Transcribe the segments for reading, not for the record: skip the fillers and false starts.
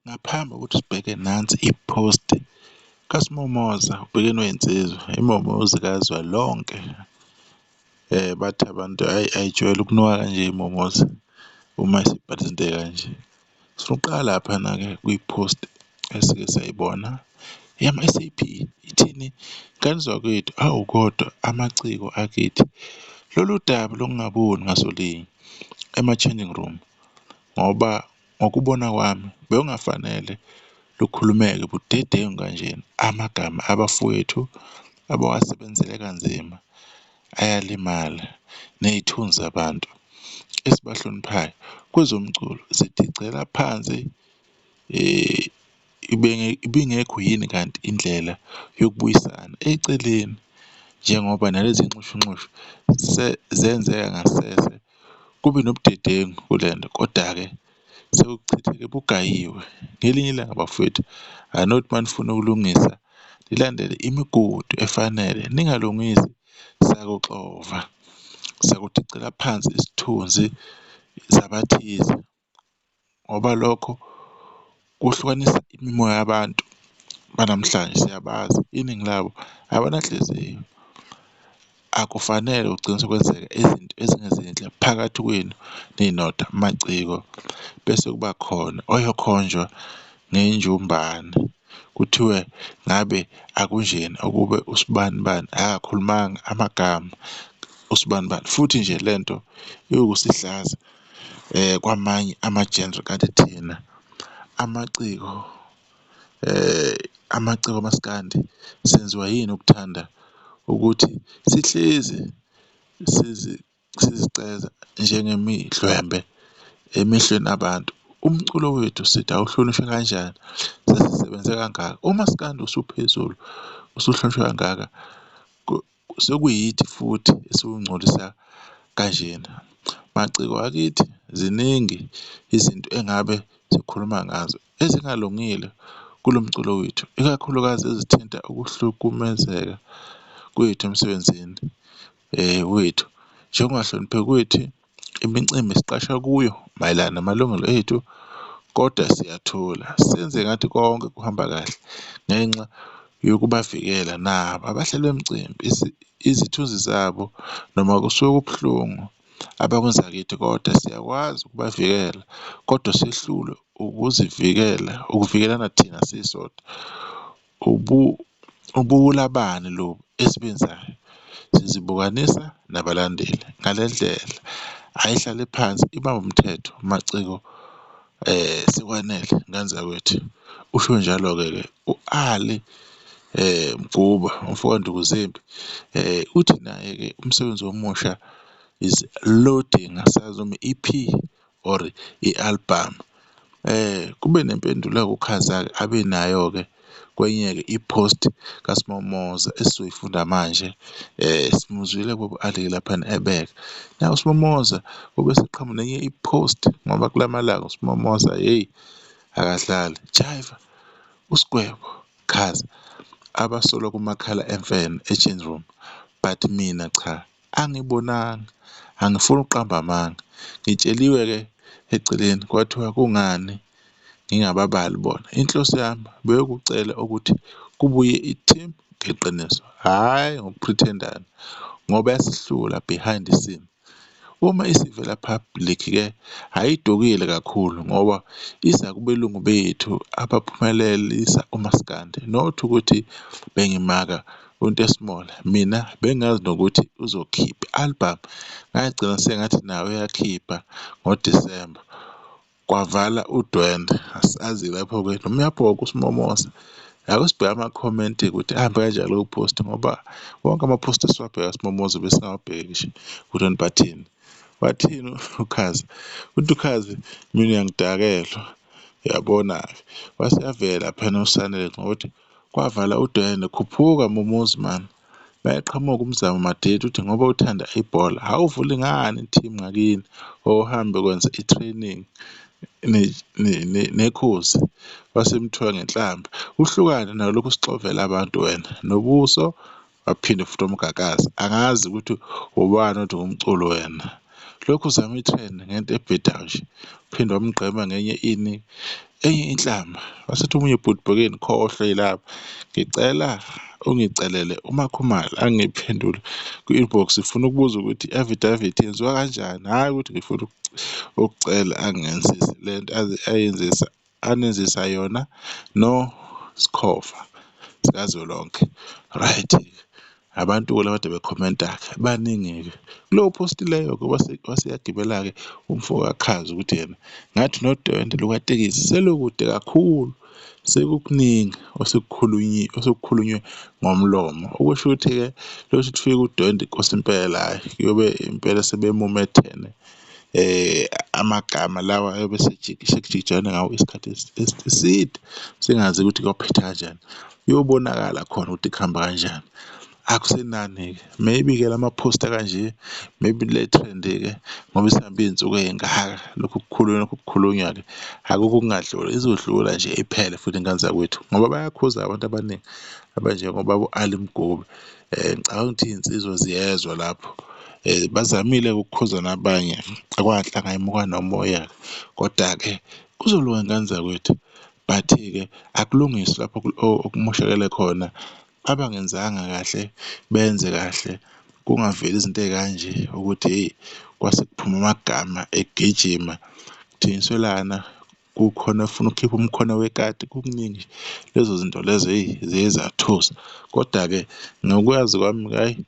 Ngaphambi kokuthi sibheke nansi i-post kaSmomoza uBhekeni wey'nsizwa, imomozi kazwelonke. Bathi abantu hhayi ayijwayele ukunuka kanje imomozi uma isibhala izinto ey'kanje. Soqala laphana-ke kwi-post esike sayibona yama-SAP ithini? Ngane zakwethu, awu kodwa amaciko akithi lolu daba lokungaboni ngasolinye ema-changing room ngoba ngokubona kwami bekungafanele lukhulumeke budedengu kanjena. Amagama abafowethu abawasebenzele kanzima ayalimala ney'thunzi zabantu esibahloniphayo kwezomculo zidicela phansi. Ibingekho yini kanti indlela yokubuyisana eceleni njengoba nalezi nxushunxushu sezenzeka ngasese kube nobudedengu kulento, koda-ke sekuchitheke bugayiwe. Ngelinye ilanga bafowethu anothi manifuna ukulungisa nilandele imigudu efanele ningalungisi sakuxova, sakudicela phansi isithunzi sabathize ngoba lokho kuhlukanisa imimoya yabantu banamhlanje siyabazi iningi labo abananhliziyo. Akufanele kugcine sekwenzeka izinto ezingezinhle phakathi kwenu ninodwa maciko bese kuba khona oyokhonjwa ngenjumbane kuthiwe ngabe akunjena ukube usibanibani akakhulumanga amagama usibanibani. Futhi nje lento iwukusihlaza kwamanye ama-genre kanti thina amaciko amaciko kamaskandi senziwa yini ukuthanda ukuthi sihlezi siziceza njengemidlwembe emehlweni abantu. Umculo wethu sithi awuhlonishwe kanjani sesisebenze kangaka? Umaskandi usuphezulu usuhlonishwa kangaka sekuyithi futhi esiwungcolisa kanjena. Maciko akithi ziningi izinto engabe sikhuluma ngazo ezingalungile kulo mculo wethu, ikakhulukazi ezithinta ukuhlukumezeka kwethu emsebenzini wethu. Njengokungahlonipheki kwethu, imicimbi esiqashwa kuyo mayelana namalungelo ethu kodwa siyathula senze ngathi konke kuhamba kahle ngenxa yokubavikela nabo abahleli bemicimbi izithunzi zabo noma kusuke kubuhlungu abakwenza kithi kodwa siyakwazi ukubavikela kodwa sehlulwe ukuzivikela, ukuvikelana thina sisodwa. Ubuwula bani lobu esibenzayo? Sizibukanisa nabalandeli ngale ndlela ayihlale phansi ibambe umthetho maciko sekwanele ngane zakwethu. Usho njalo-ke ke u-Ali Mgubo umfoka Ndukuzempi uthi naye-ke umsebenzi omusha is loading, asazi noma i-EP or i-album. Kube nempendulo-ke uKhaza-ke abe nayo-ke kwenye-ke i-post kaSmomoza esizoyifunda manje. Simuzwile u-Ali laphayana ebeka, naye uSmomoza ube eseqhamuka nenye i-post ngoba kulamalanga uSmomoza hheyi akadlali. Jaiva, uSgwebo, Khaza abasolwa kumakhala emfene e-change room but mina cha angibonanga, angifuni ukuqamba amanga. Ngitsheliwe-ke eceleni kwathiwa kungani ngingababali bona. Inhloso yami bekuwukucela ukuthi kubuye i-team ngeqiniso, hhayi ngoku-pretend-ana ngoba yasihlula behind the scene. Uma isivela public-ke ayidukile kakhulu ngoba iza kubelungu bethu abaphumelelisa umaskandi. Not ukuthi bengimaka uNtesmall, mina bengingazi nokuthi uzokhipha i-album, ngagcina sengathi nawe uyakhipha ngoDisemba kwavala udwendwe. Asazi lapho-ke noma uyabhoka uSmomoza. Ake sibheke amakhomenti-ke ukuthi ahambe kanjani leyo post ngoba wonke ama-post esiwabheka kaSmomoza besingawabheki nje ukuthi bantu bathini. Wathini uKhaza? Uthi uKhazi mina uyangidakelwa uyabona-ke. Wase eyavela laphayana uSanele ngokuthi kwavala udwendwe khuphuka momozi mani. Mayeqhamuka uMzamo Madida uthi ngoba uthanda ibhola awuvuli ngani i-team ngakini or uhambe kwenza i-training neKhozi wase emthuka ngenhlamba. Uhlukane nalokhu usixovela abantu wena nobuso, waphinde futhi wamgagaza. Angazi ukuthi ubani othi ngumculo wena. Lokhu uzama i-trend ngento ebhedayo nje, uphinde wamgqema ngenye ini, enye inhlamba. Wasethi omunye ubhuti Mbhekeni khohlwa yilaba, ngicela ungicelele uMaKhumalo angiphendule kwi-inbox ngifuna ukubuza ukuthi i-affidavit yenziwa kanjani, hhayi ukuthi ngifuna ukucela angenzise lento ayenzisa anenzisa yona noSkhova sikazwelonke. Right-ke abantu-ke laba ekade bekhomenta-ke baningi-ke. Kuleyo post leyo-ke wase eyagibela-ke umfoka Khazi ukuthi yena ngathi nodwendwe lukatekisi selukude kakhulu sekukuningi osekukhulunywe ngomlomo. Okusho ukuthi-ke lokuthi kufike udwendwe inkosi impela hhayi kuyobe impela sebemumethene amagama lawa ayobe sekujikijelwane ngawo isikhathi eside singazi ukuthi kuyophetha kanjani. Kuyobonakala khona ukuthi kuhamba kanjani. Akusenani-ke maybe-ke lama-post akanje maybe le-trend-ke ngoba isihambe iy'nsuku ey'ngaka lokhu kukhulunywa lokhu kukhulunywa-ke akukho okungadlula izodlula nje iphele futhi ngane zakwethu ngoba bayakhuza abantu abaningi abanjengobaba u-Ali Mgube. Ngicabanga ukuthi iy'nsizwa ziyezwa lapho bazamile-ke ukukhuza nabanye akwanhlanga yimuka nomoya-ke koda-ke kuzolunga ngane zakwethu. But-ke akulungiswe lapho okumoshakele khona, abangenzanga kahle benze kahle kungaveli izinto ey'kanje ukuthi hheyi kwase kuphume amagama egijima kuthengiselwana kukhona ofuna ukukhipha umkhono wekati kukuningi nje. Lezo zinto lezo hheyi ziye zathusa koda-ke ngokwazi kwami-ke hhayi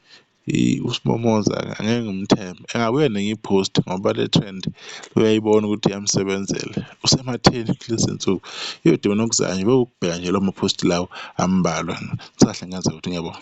uSmomoza angeke ngimthembe engabuya nenye i-post ngoba le-trend uyayibona ukuthi iyamsebenzela usematheni kulezi nsuku. Iyodibana nokuzayo nje bewukubheka nje lawo ma-post lawo ambalwa. Sakahle ngane zakwethu, ngiyabonga.